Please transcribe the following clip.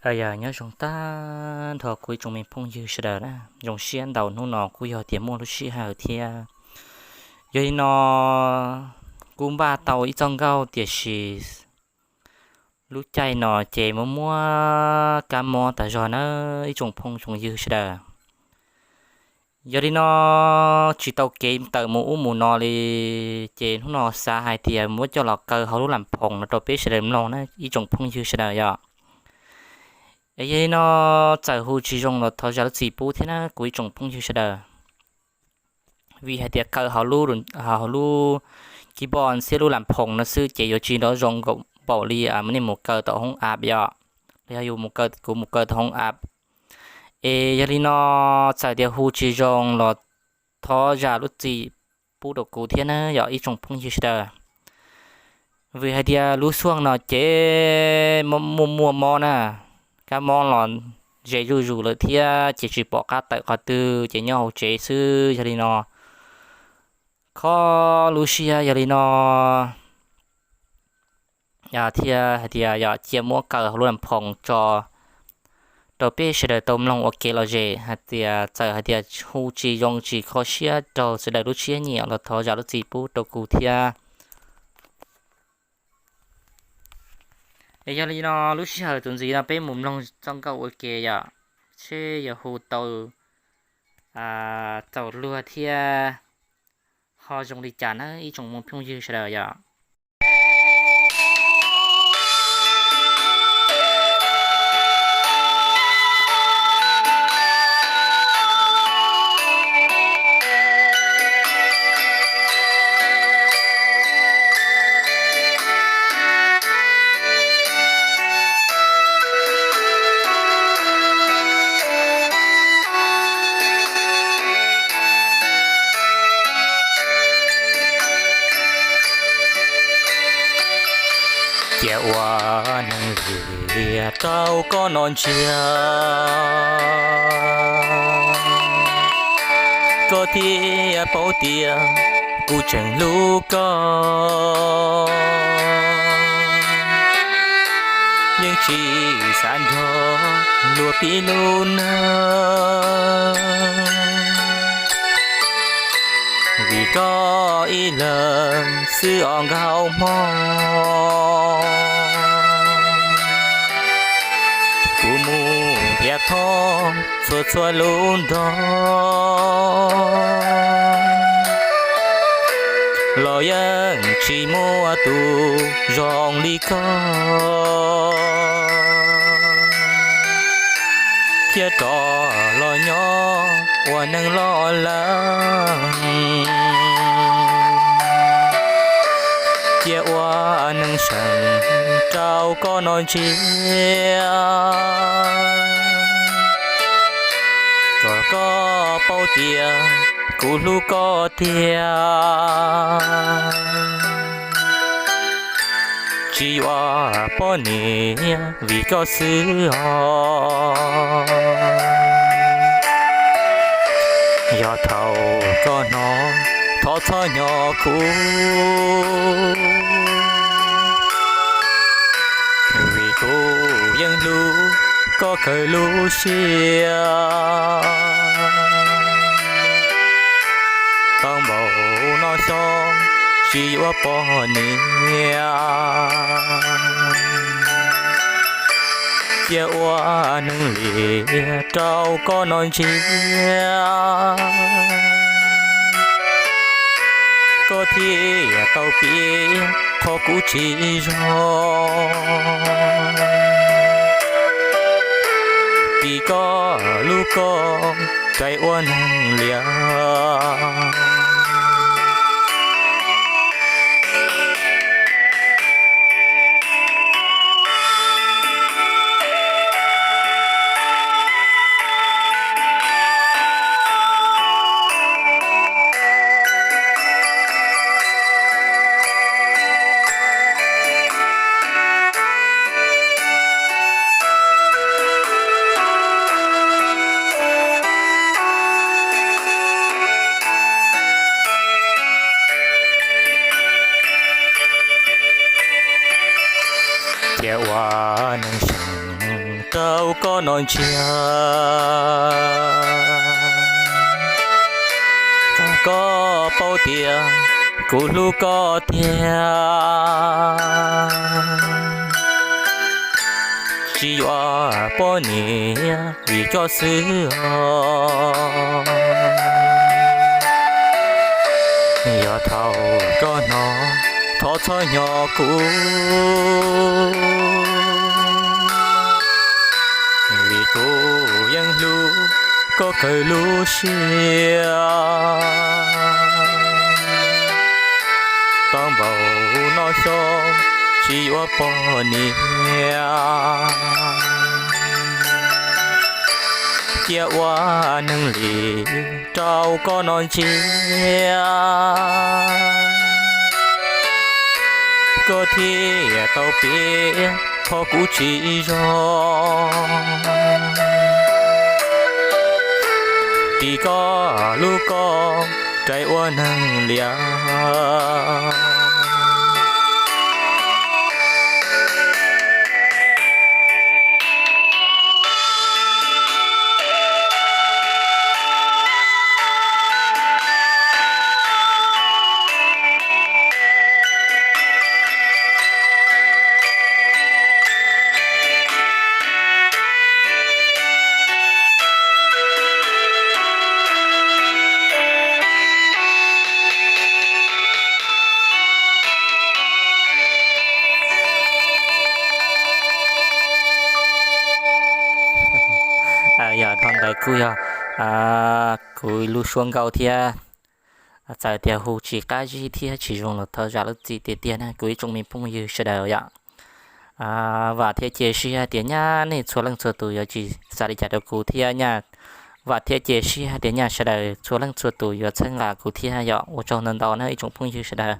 Yog, nyob zoo tag nrho kuv ib tsoom me phooj ywg sawv daws na, zoo siab ntau hnub no kuj yog tias muaj lub sij hawm thiab. Yog li no kuj npaj tau ib txoj nkauj tiam sis lub caij no ces muaj muab kab mob tas zog na ib tsoom phooj tsoom ywg sawv daws. Yog li no tsis tau kev tawm mus ub mus no li, ces hnub no xav hais tias muab coj los kaw hauv lub las phoos no rau peb sawv daws mloog na ib tsoom phooj ywg sawv daws yom. Es yog li no txawm hu tsis zoo los thov zam lub txim pub thiab na kuv ib tsoom phooj ywg sawv daws. Vim hais tias kaw hauv lub, hauv lub keyboard thiab lub las phoos no xwb ces yuav tsis nrov zoo npaum li nej mus kaw tom hoob app yom, los yog yus, kuv mus kaw tom hoob app. Es yog li no txawm tias hu tsis zoo los thov zam lub txim pub rau kuv thiab na yog ib tsoom phooj ywg sawv daws. Vim hais tias lub xuaj no ces muaj muaj mob na, kab mob los ze zuj zus lawm thiab ces tsis pom qab tawm qhov twg ces nyob hauv tsev xwb. Yog li no kho lub siab yog li no thiab hais tias yog cia muab kaw hauv lub las phoos tso rau peb sawv daws tau mloog ua kev lom zem. Hais tias txawm hais tias hu tsis zoo tsis kho siab raug sawv daws lub siab nyiam los thov zam lub txim pub rau kuv thiab. Es yog li no lub sij hawm txuas ntxiv no peb mus mloog txoj nkauj ua ke yom, seb yuav hu tau txaus luag thiab ho zoo li cas na ib tsoom phooj ywg sawv daws yom. Cia ua neeg liam rau koj no ntsiag, koj thiaj paub tias kuv tseem hlub koj. Yeej tsis xav nrog luag pib lub neej, vim koj ib leeg xwb os nkauj hmoob. Kuv mus nrhiav thoob txhua txhua lub nroog los yeej tsis muaj tus zoo li koj, thiab rov los nyob ua neeg loj lawm. Cia ua neeg seem rau koj no ntsiag, kom koj paub tias kuv hlub koj tiag. Tsis yuav poj niam vim koj xwb os. Yog thaum koj hnov thov txhob nyo kuv, vim kuv yeej hlub koj kawg lub siab. Tau npaum no xyoo tsis yuav poj niam, cia ua neeg liam rau koj no ntsiag, koj thiaj tau piav qhov kuv tsis zoo. Vim koj hlub koj cais ua neeg liam. rau koj no ntsiag, kom koj paub tias kuv hlub koj tiag, tsis yuav poj niam vim koj xwb os. Yog thaum koj hnov thov txhob nyo kuv, vim kuv yeej hlub koj kawg lub siab. Tau npaum no xyov tsis yuav poj niam, cia ua neeg li rau koj no ntsiag, koj thiaj tau piav qhov kuv tsis zoo. Ris koj hlub koj rais ua neeg liam. Yog dhau ntawd kuj yog kuv ib lub suab nkauj thiab, txawm tias hu tsis qab zib thiab tsis zoo los thov zam lub txim tiag tiag na kuv ib tsoom me phooj ywg sawv daws yom. Vam thiab cia siab tias nyaj nej txhua leej txhua tus yuav tsis xav li cas rau kuv thiab nyaj. Vam thiab cia siab tias nyaj sawv daws txhua leej txhua tus yuav txhawb nqa kuv thiab yom. Ua tsaug ntau ntau na ib tsoom phooj ywg sawv daws.